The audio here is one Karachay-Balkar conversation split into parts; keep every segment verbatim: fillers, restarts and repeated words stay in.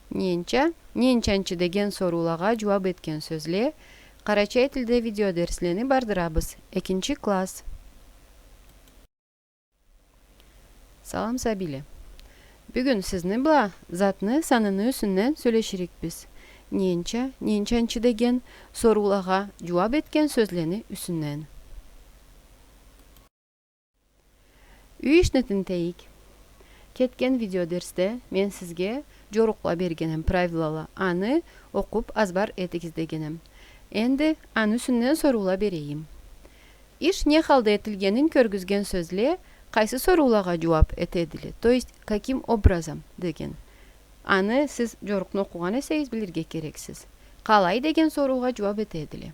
Ненча, ненчанчы деген соруулагъа джууаб этген сёзле. Къарачай тилде видеодерслени бардырабыз. Экинчи класс. Салам, сабийле. Бюгюн сизни бла затны саныны юсюнден сёлеширикбиз. Ненча, ненчанчы деген соруулагъа джууаб этген сёзлени юсюнден. Юй ишни тинтейик. Кетген видеодерсде мен сизге джорукъла бергенем, правилала, аны окъуб азбар этигиз дегенем. Энди аны юсюнден соруула берейим. Иш не халда этилгенин кёргюзген сёзле къайсы соруулагъа джууаб этедиле? То есть, каким образом деген. Аны сиз джорукъну окъугъан эсегиз, билирге керексиз. Къалай деген соруугъа джууаб этедиле.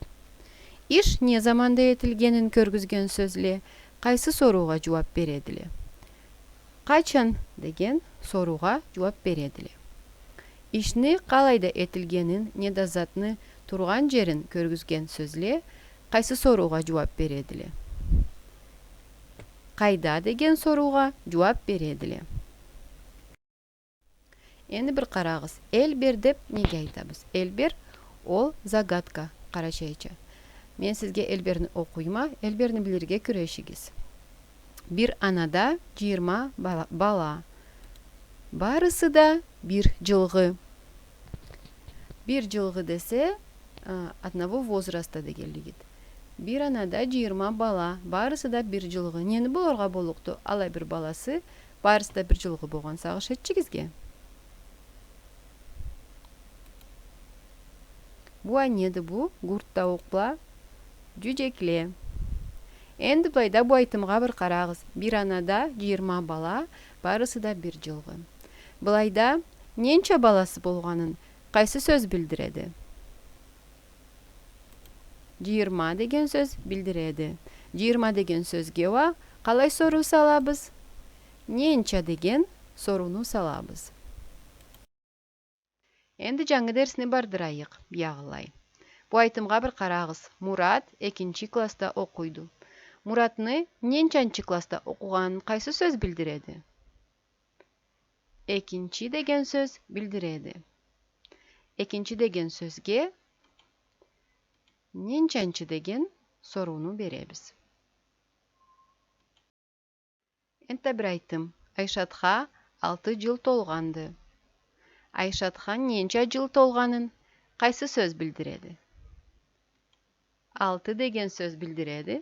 Иш не заманда этилгенин кёргюзген сёзле къайсы соруугъа джууаб бередиле? Къачан деген соруугъа джууаб бередиле. Ишни къалайда этилгенин неда затны тургъан джерин кёргюзген сёзле къайсы соруугъа джууаб бередиле? Къайда деген соруугъа джууаб бередиле. Энди бир къарагъыз. Эльбер деб неге айтабыз? Эльбер, ол загадка, къарачайча. Мен сизге эльберни окъуйма, эльберни билирге кюрешигиз. Бир анада джыйырма бала, бала. Барысы да бир джылгъы. Бир джылгъы десе, а, одного возраста дегенлигиди. Бир анада джыйырма бала, барысы да бир джылгъы. Нени болургъа боллукъду алай бир баласы, барысы да бир джылгъы болгъан, сагъыш этчигизге. Бу а неди бу? Гурт тауукъла, джюджекле. Энди былайда бу айтымгъа бир къарагъыз. Бир анада джыйырма бала, барысы да бир джылгъы. Былайда ненча баласы болгъанын къайсы сёз билдиреди? Джыйырма деген сёз билдиреди. Джыйырма деген сёзге уа къалай соруу салабыз? Ненча деген сорууну салабыз. Энди джангы дерсни бардырайыкъ, биягъылай. Бу айтымгъа бир къарагъыз. Мурат экинчи классда окъуйду. Муратны ненчанчы классда окъугъанын къайсы сёз билдиреди? Экинчи деген сёз билдиреди. Экинчи деген сёзге ненчанчы деген сорууну беребиз. Энтда бир айтым. Айшатха алты джыл толгъанды. Айшатха ненча джыл толгъанын къайсы сёз билдиреди? Алты деген сёз билдиреди.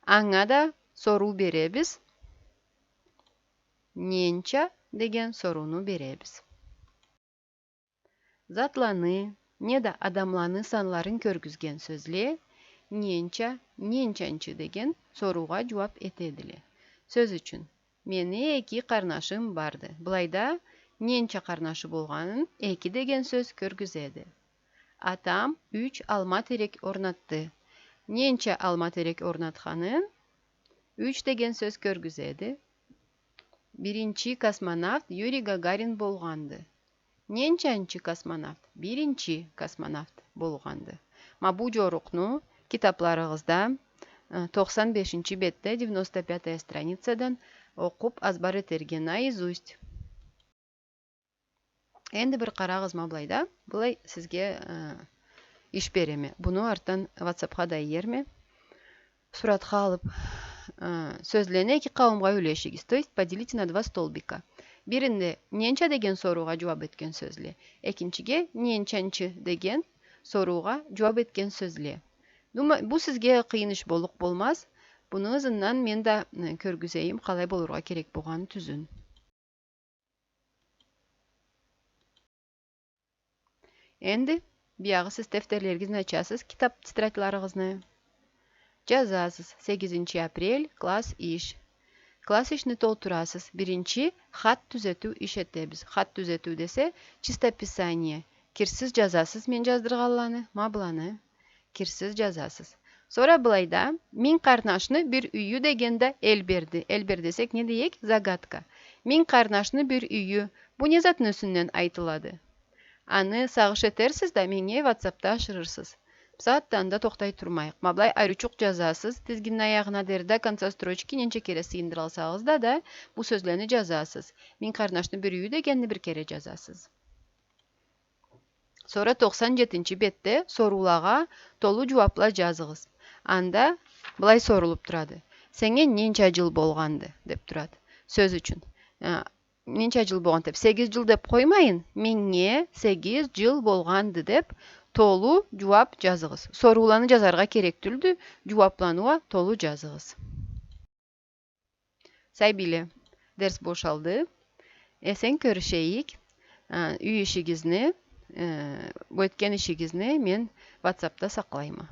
Анга да соруу беребиз. Ненча деген сорууну беребиз. Затланы неда адамланы санларын кёргюзген сёзле ненча, ненчанчы деген соруугъа джууаб этедиле. Сёз ючюн, мени эки къарнашым барды. Былайда ненча къарнашы болгъанын эки деген сёз кёргюзеди. Атам юч алма терек орнатды. Ненча алма терек орнатханын юч деген сёз кёргюзеди. Биринчи космонавт Юрий Гагарин болгъанды. Ненчанчы космонавт? Биринчи космонавт болгъанды. Ма бу джорукъну китабларыгъызда, э, тохсан бешинчи бетде, девяносто пятая страницадан окъуб азбар этерге, наизусть. Энди бир къарагъыз ма былайда. Былай сизге, э, иш береме. Буну артдан ватсапха да иерме. Суратха алыб, э, сёзлени эки къауумгъа юлешигиз. То есть поделите на два столбика. Биринде ненча деген соруугъа джууаб этген сёзле. Экинчиге ненчанчы деген соруугъа джууаб этген сёзле. Дума-, бу сизге къыйын иш боллукъ болмаз. Буну ызындан мен да, э, кёргюзейим, къалай болургъа керек болгъанын тюзюн. Энди биягъы сиз дефтерлеригизни ачасыз, китаб тетрадьларыгъызны. Джазасыз. Сегизинчи апрель, класс иш. Класс ишни толтурасыз. Биринчи хат тюзетиу иш этебиз. Хат тюзетиу десе, чистописание. Кирсиз джазасыз мен джаздыргъанланы, ма быланы. Кирсиз джазасыз. Сора былайда, минг къарнашны бир юйю дегенде Эльберди. Эльбер десек не дейик? Загадка. Минг къарнашны бир юйю. Бу не затны юсюнден айтылады? Аны сагъыш этерсиз да, меннге ватсапда ашырырсыз. Бусагъатда анда тохтай турмайыкъ. Ма былай ариучукъ джазасыз, тизгинни аягъына дери да, конца строчки, ненча кере сыйындыралсагъыз да, да, бу сёзлени джазасыз. Минг къарнашны бир юйю дегенни бир кере джазасыз. Сора токъсан жетинчи бетде соруулагъа толу жууапла жазыгъыз. Анда былай сорулуп турады. Сеннге ненча жыл болгъанды? Деп турады. Сёз ючюн. Э, ненча жыл болгъанды деп, сегиз жыл деп къоймайын, меннге сегиз жыл болгъанды деп толу жууап жазыгъыз. Сорууланы жазаргъа керек тюлдю, жууапланы уа толу жазыгъыз. Сабийле, дерс бошалды. Эсен кёрюшейик. Э, юй ишигизни, э, бу этген ишигизни мен ватсапта сакълайма.